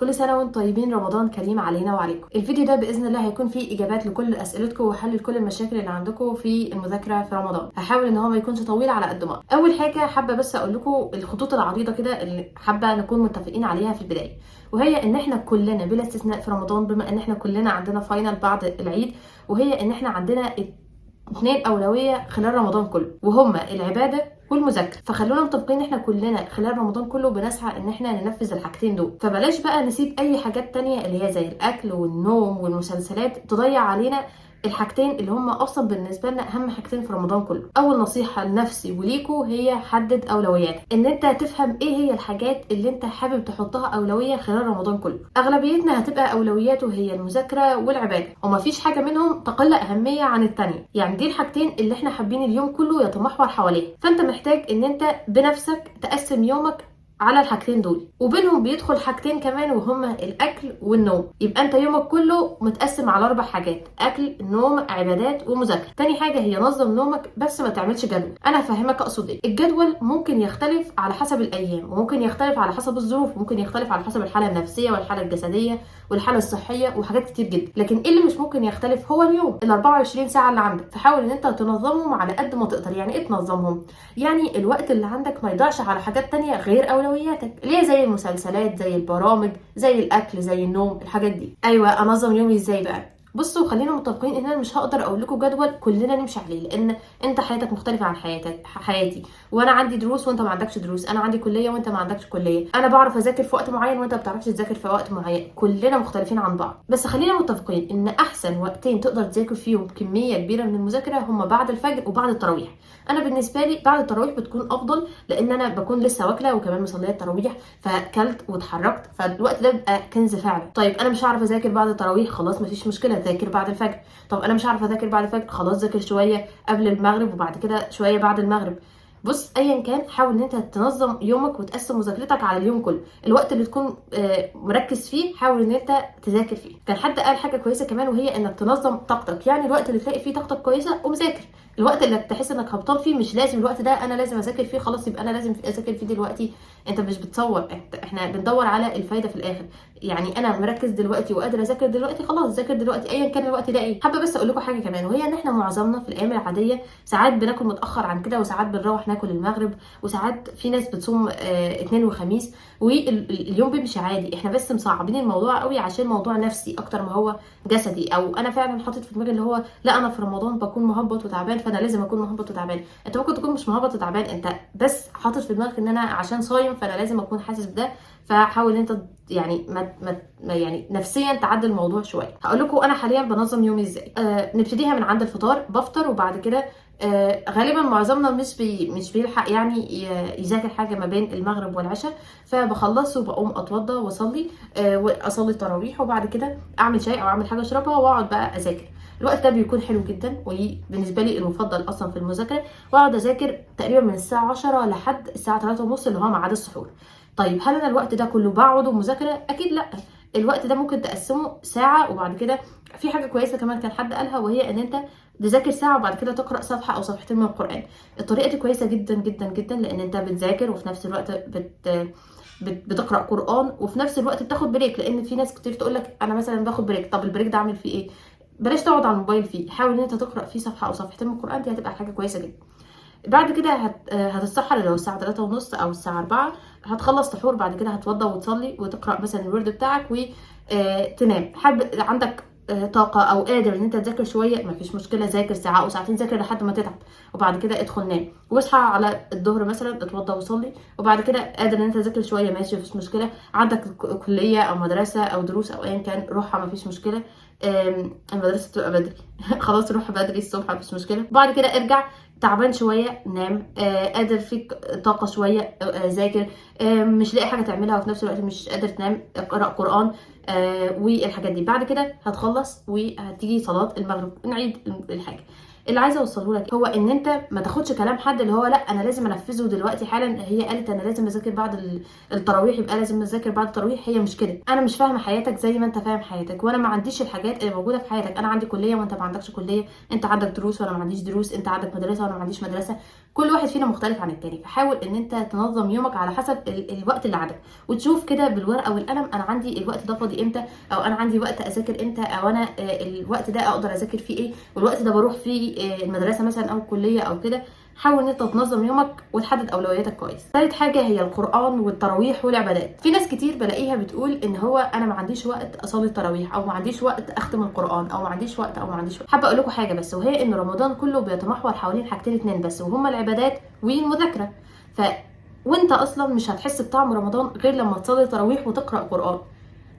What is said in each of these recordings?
كل سنة وانتم طيبين، رمضان كريم علينا وعليكم. الفيديو ده باذن الله هيكون فيه اجابات لكل اسئلتكم وحل لكل المشاكل اللي عندكم في المذاكرة في رمضان. هحاول ان هو ما يكونش طويل على قد ما أقدر. اول حاجة حابة بس اقول لكم الخطوط العريضة كده اللي حابة نكون متفقين عليها في البداية، وهي ان احنا كلنا بلا استثناء في رمضان، بما ان احنا كلنا عندنا final بعد العيد، وهي ان احنا عندنا اتنين أولوية خلال رمضان كله، وهما العبادة والمذاكرة. فخلونا متفقين ان احنا كلنا خلال رمضان كله بنسعى ان احنا ننفذ الحاجتين دول، فبلاش بقى نسيب اي حاجات تانية اللي هي زي الاكل والنوم والمسلسلات تضيع علينا الحاجتين اللي هم اصلا بالنسبة لنا اهم حاجتين في رمضان كله. اول نصيحة لنفسي وليكو هي حدد اولوياتك، ان انت تفهم ايه هي الحاجات اللي انت حابب تحطها اولوية خلال رمضان كله. اغلبيتنا هتبقى اولوياته هي المذاكرة والعبادة، ومفيش حاجة منهم تقل اهمية عن التانية. يعني دي الحاجتين اللي احنا حابين اليوم كله يتمحور حواليها. فانت محتاج ان انت بنفسك تقسم يومك على الحاجتين دول، وبينهم بيدخل حاجتين كمان وهما الاكل والنوم. يبقى انت يومك كله متقسم على 4 حاجات: اكل، نوم، عبادات، ومذاكره. تاني حاجة هي نظم نومك، بس ما تعملش جدول. انا هفهمك اقصد ايه. الجدول ممكن يختلف على حسب الايام، وممكن يختلف على حسب الظروف، وممكن يختلف على حسب الحالة النفسية والحالة الجسدية والحالة الصحية وحاجات كتير جدا. لكن ايه اللي مش ممكن يختلف؟ هو اليوم، ال 24 ساعة اللي عندك. فحاول ان انت تنظمهم على قد ما تقدر. يعني ايه تنظمهم؟ يعني الوقت اللي عندك ما يضيعش على حاجات تانية غير اولوياتك، ليه؟ زي المسلسلات، زي البرامج، زي الاكل، زي النوم، الحاجات دي. ايوه، انظم يومي ازاي بقى؟ بصوا، خلينا متفقين ان انا مش هقدر اقول لكم جدول كلنا نمشي عليه، لان انت حياتك مختلفة عن حياتك حياتي، وانا عندي دروس وانت ما عندكش دروس، انا عندي كليه وانت ما عندكش كليه، انا بعرف اذاكر في وقت معين وانت ما بتعرفش تذاكر في وقت معين، كلنا مختلفين عن بعض. بس خلينا متفقين ان احسن وقتين تقدر تذاكر فيهم كمية كبيرة من المذاكرة هما بعد الفجر وبعد التراويح. انا بالنسبة لي بعد التراويح بتكون افضل، لان انا بكون لسه واكله وكمان مصليه التراويح، فكلت واتحركت، فالوقت ده بيبقى كنز فعلا. طيب انا مش هعرف اذاكر بعد التراويح، خلاص مفيش مشكلة، ذاكر بعد الفجر. طب انا مش عارفه اذاكر بعد الفجر، خلاص ذاكر شوية قبل المغرب وبعد كده شوية بعد المغرب. بص، ايا كان حاول ان انت تنظم يومك وتقسم مذاكرتك على اليوم كله. الوقت اللي تكون مركز فيه حاول ان انت تذاكر فيه. كان حد قال حاجة كويسة كمان، وهي انك تنظم طاقتك. يعني الوقت اللي تلاقي فيه طاقتك كويسة قوم ذاكر، الوقت اللي تحس انك هبطان فيه مش لازم الوقت ده انا لازم اذاكر فيه، خلاص يبقى انا لازم اذاكر فيه دلوقتي. انت مش بتصور، احنا بندور على الفايدة في الاخر. يعني انا مركز دلوقتي وقادر اذاكر دلوقتي، خلاص ذاكر دلوقتي ايا كان الوقت ده ايه. حابة بس اقول لكم حاجة كمان، وهي ان احنا معظمنا في الايام العادية ساعات بناكل متاخر عن كده، وساعات بنروح ناكل المغرب، وساعات في ناس بتصوم اثنين وخميس، واليوم بيمشي عادي. احنا بس مصعبين الموضوع قوي عشان موضوع نفسي اكتر ما هو جسدي، او انا فعلا حاطط في دماغي اللي هو لا انا في رمضان بكون مهبط وتعبان فانا لازم اكون مهبط وتعبان. انت ممكن تكون مش مهبط وتعبان، انت بس حاطط في دماغك ان انا عشان صايم فانا لازم اكون حاسس بده. فحاول ان انت يعني ما يعني نفسيا تعدل الموضوع شوية. هقول لكم انا حاليا بنظم يومي ازاي. نبتديها من عند الفطار، بفطر وبعد كده غالبا معظمنا مش بيلحق يعني يذاكر حاجة ما بين المغرب والعشاء، فبخلص وبقوم اتوضى واصلي، واصلي التراويح، وبعد كده اعمل شاي او اعمل حاجة اشربها واقعد بقى اذاكر. الوقت ده بيكون حلو جدا وبالنسبة لي المفضل اصلا في المذاكرة، واقعد اذاكر تقريبا من الساعة 10 لحد الساعة 3:30 اللي هو ميعاد السحور. طيب هل انا الوقت ده كله بقعد مذاكرة؟ اكيد لا. الوقت ده ممكن تقسمه ساعة، وبعد كده في حاجة كويسة كمان كان حد قالها، وهي ان انت تذاكر ساعة وبعد كده تقرا صفحة او صفحتين من القران. الطريقة دي كويسة جدا جدا جدا، لان انت بتذاكر وفي نفس الوقت بتقرا قران، وفي نفس الوقت بتاخد break. لان في ناس كتير تقول لك انا مثلا باخد break، طب ال break ده اعمل فيه ايه؟ بلاش تقعد على الموبايل فيه، حاول ان انت تقرا فيه صفحة او صفحتين من القران، دي هتبقى حاجة كويسة جدا. بعد كده هتتسحر لو الساعة 3:30 او الساعة 4، هتخلص سحور، بعد كده هتوضى وتصلي وتقرا مثلا الورد بتاعك وتنام. حابب عندك طاقة او قادر ان انت تذاكر شوية، مفيش مشكلة، ذاكر ساعة او ساعتين، ذاكر لحد ما تتعب، وبعد كده ادخل نام. واصحى على الظهر مثلا، اتوضى وصلي، وبعد كده قادر ان انت تذاكر شوية، ماشي مفيش مشكلة. عندك كليه او مدرسه او دروس او ايا كان، روحها مفيش مشكلة. المدرسة بتبقى بدري خلاص روح بدري الصبح مفيش مشكلة. بعد كده ارجع تعبان شوية نام، قادر فيك طاقة شوية، ذاكر، مش لاقي حاجة تعملها وفي نفس الوقت مش قادر تنام، اقرا قران، والحاجات دي. بعد كده هتخلص وهتيجي صلاة المغرب، نعيد الحاجة. اللي عايزه اوصله لك هو ان انت ما تاخدش كلام حد اللي هو لا انا لازم انفذه دلوقتي حالا، هي قالت انا لازم اذاكر بعد التراويح يبقى لازم اذاكر بعد التراويح. هي مش كده، انا مش فاهمه حياتك زي ما انت فاهم حياتك، وانا ما عنديش الحاجات اللي موجودة في حياتك. انا عندي كليه وانت ما عندكش كليه، انت عندك دروس وانا ما عنديش دروس، انت عندك مدرسه وانا ما عنديش مدرسه. كل واحد فينا مختلف عن التاني، فحاول ان انت تنظم يومك على حسب الوقت اللي عندك، وتشوف كده بالورقة والقلم انا عندي الوقت ده فاضي امتى، او انا عندي وقت اذاكر امتى، او انا الوقت ده اقدر اذاكر فيه ايه، والوقت ده بروح فيه المدرسة مثلا او الكلية او كده. حاول ان انت تنظم يومك وتحدد اولوياتك كويس. ثالث حاجة هي القران والتراويح والعبادات. في ناس كتير بلاقيها بتقول ان هو انا ما عنديش وقت اصلي التراويح، او ما عنديش وقت اختم القران، او ما عنديش وقت، او ما عنديش وقت. حابة اقول لكم حاجة بس، وهي ان رمضان كله بيتمحور حوالين حاجتين اتنين بس، وهما العبادات والمذاكرة. وانت اصلا مش هتحس بطعم رمضان غير لما تصلي تراويح وتقرا قران،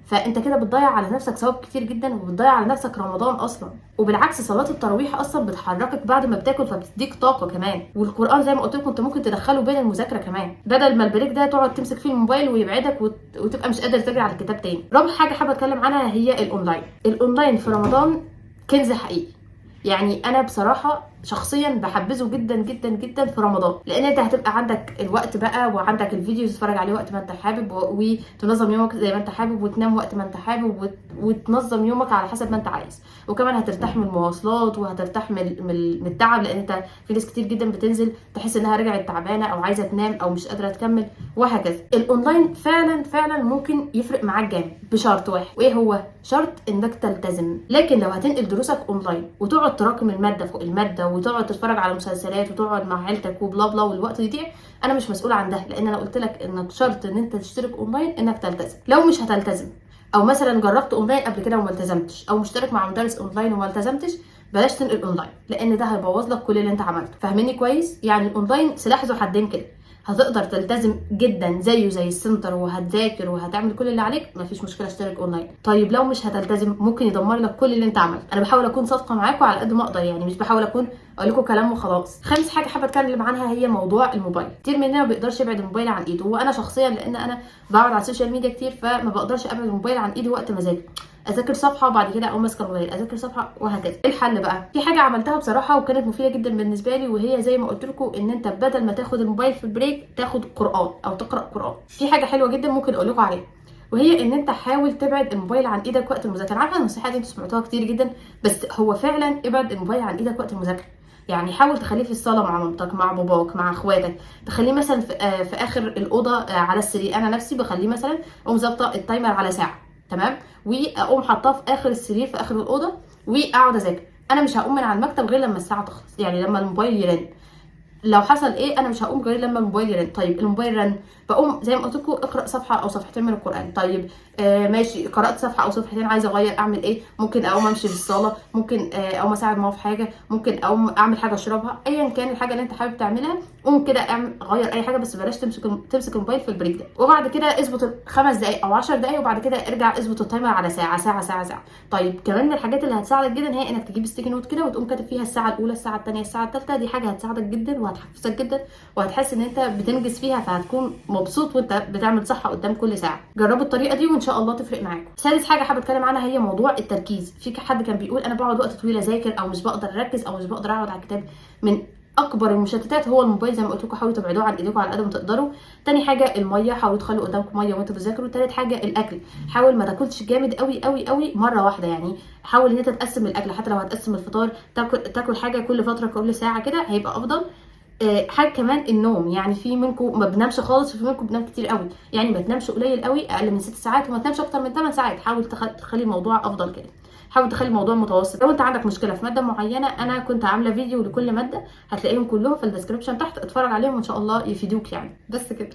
فانت كده بتضيع على نفسك ثواب كتير جدا، وبتضيع على نفسك رمضان اصلا. وبالعكس صلاة التراويح اصلا بتحركك بعد ما بتاكل، فبتديك طاقة كمان. والقران زي ما قلت لكم انت ممكن تدخله بين المذاكرة كمان، بدل ما ال break ده تقعد تمسك فيه الموبايل ويبعدك وتبقى مش قادر ترجع على الكتاب تاني. رابع حاجة حابة اتكلم عنها هي ال online. ال online في رمضان كنز حقيقي، يعني انا بصراحة شخصيا بحبذه جدا جدا جدا في رمضان، لان انت هتبقى عندك الوقت بقى، وعندك الفيديو تتفرج عليه وقت ما انت حابب، وتنظم يومك زي ما انت حابب، وتنام وقت ما انت حابب، وتنظم يومك على حسب ما انت عايز. وكمان هترتاح من المواصلات، وهترتاح من التعب، لان انت في ناس كتير جدا بتنزل تحس انها رجعت تعبانة او عايزه تنام او مش قادرة تكمل وهكذا. الاونلاين فعلا فعلا ممكن يفرق معاك جامد بشرط واحد، وايه هو؟ شرط انك تلتزم. لكن لو هتنقل دروسك اونلاين وتقعد تراكم المادة فوق المادة، وتقعد تتفرج على مسلسلات، وتقعد مع عيلتك و blah blah والوقت يضيع، انا مش مسؤولة عن ده، لان انا قلت لك انك شرط ان انت تشترك اونلاين انك تلتزم. لو مش هتلتزم، او مثلا جربت اونلاين قبل كده وما التزمتش، او مشترك مع مدرس اونلاين وما التزمتش، بلاش تنقل اونلاين، لان ده هيبوظ لك كل اللي انت عملته. فاهميني كويس؟ يعني الاونلاين سلاح ذو حدين كده، هتقدر تلتزم جدا زيه زي ال center، وهتذاكر وهتعمل كل اللي عليك، مفيش مشكلة اشترك اونلاين. طيب لو مش هتلتزم ممكن يدمر لك كل اللي انت عملته. انا بحاول اكون صادقة معاكم على قد ما اقدر، يعني مش بحاول اكون اقول لكم كلام وخلاص. خامس حاجة حابة اتكلم عنها هي موضوع الموبايل. كتير مننا ما بيقدرش يبعد الموبايل عن ايده، وانا شخصيا لان انا بقعد على ال social media كتير، فما بقدرش ابعد الموبايل عن ايدي وقت ما اذاكر. اذاكر صفحة وبعد كده اقوم ماسكه الموبايل، اذاكر صفحة وهكذا. ايه الحل بقى؟ في حاجة عملتها بصراحة وكانت مفيدة جدا بالنسبة لي، وهي زي ما قلت لكم ان انت بدل ما تاخد الموبايل في ال break تاخد قران او تقرا قران. في حاجة حلوة جدا ممكن اقول لكم عليها، وهي ان انت حاول تبعد الموبايل عن ايدك وقت المذاكرة. عارفه النصيحة دي انتوا سمعتوها كتير جدا، بس هو فعلا ابعد الموبايل عن ايدك وقت المذاكرة. يعني حاول تخليه في الصاله مع مامتك، مع باباك، مع اخواتك، تخليه مثلا في اخر الاوضة على السرير. انا نفسي بخليه مثلا اقوم ظابطة ال timer على ساعة، تمام، واقوم حاطاه في اخر السرير في اخر الاوضة واقعد اذاكر. انا مش هقوم من على المكتب غير لما الساعة تخلص، يعني لما الموبايل يرن. لو حصل ايه انا مش هقوم غير لما الموبايل يرن. طيب الموبايل رن، بقوم زي ما قلت لكم اقرا صفحة او صفحتين من القران. طيب ماشي، قرات صفحة او صفحتين، عايزه اغير، اعمل ايه؟ ممكن اقوم امشي في الصاله، ممكن اقوم اساعد ماما في حاجة، ممكن اقوم اعمل حاجة اشربها، ايا كان الحاجة اللي انت حابب تعملها قوم كده اعمل، غير اي حاجة، بس بلاش تمسك الموبايل في ال break ده. وبعد كده اظبط 5 دقائق او 10 دقائق، وبعد كده ارجع اظبط ال timer على ساعة ساعة ساعة ساعة. طيب كمان من الحاجات اللي هتساعدك جدا هي انك تجيب sticky note كده وتقوم كاتب فيها الساعة الاولى، الساعة الثانية، الساعة الثالثة. دي حاجة هتساعدك جدا وهتحفزك جدا، وهتحس ان انت بتنجز فيها، فهتكون مبسوط وانت بتعمل صح قدام كل ساعة. جربوا الطريقة دي وان شاء الله تفرق معاكم. سادس حاجة حابة اتكلم عنها هي موضوع التركيز. في حد كان بيقول انا بقعد وقت طويل اذاكر، او مش بقدر اركز، او مش بقدر اقعد على الكتاب. من اكبر المشتتات هو الموبايل، زي ما قلت لكم حاولوا تبعدوه عن ايديكم على قد ما تقدروا. تاني حاجة المية، حاولوا تخلوا قدامكم مية وانتوا بتذاكروا. تالت حاجة الاكل، حاول ما تاكلش جامد قوي قوي قوي مرة واحدة، يعني حاول ان انت تقسم الاكل، حتى لو هتقسم الفطار تاكل حاجة كل فترة، كل ساعة كده هيبقى افضل. حاجة كمان النوم، يعني في منكم ما بنامش خالص، وفي منكم بنام كتير قوي، يعني ما تنامش قليل قوي اقل من 6 ساعات، وما تنامش اكتر من 8 ساعات. حاول تخلي الموضوع افضل كده، حاول تخلي الموضوع متوسط. لو انت عندك مشكلة في مادة معينة، انا كنت عامله فيديو لكل مادة، هتلاقيهم كلهم في ال description تحت، اتفرج عليهم وان شاء الله يفيدوك. يعني بس كده.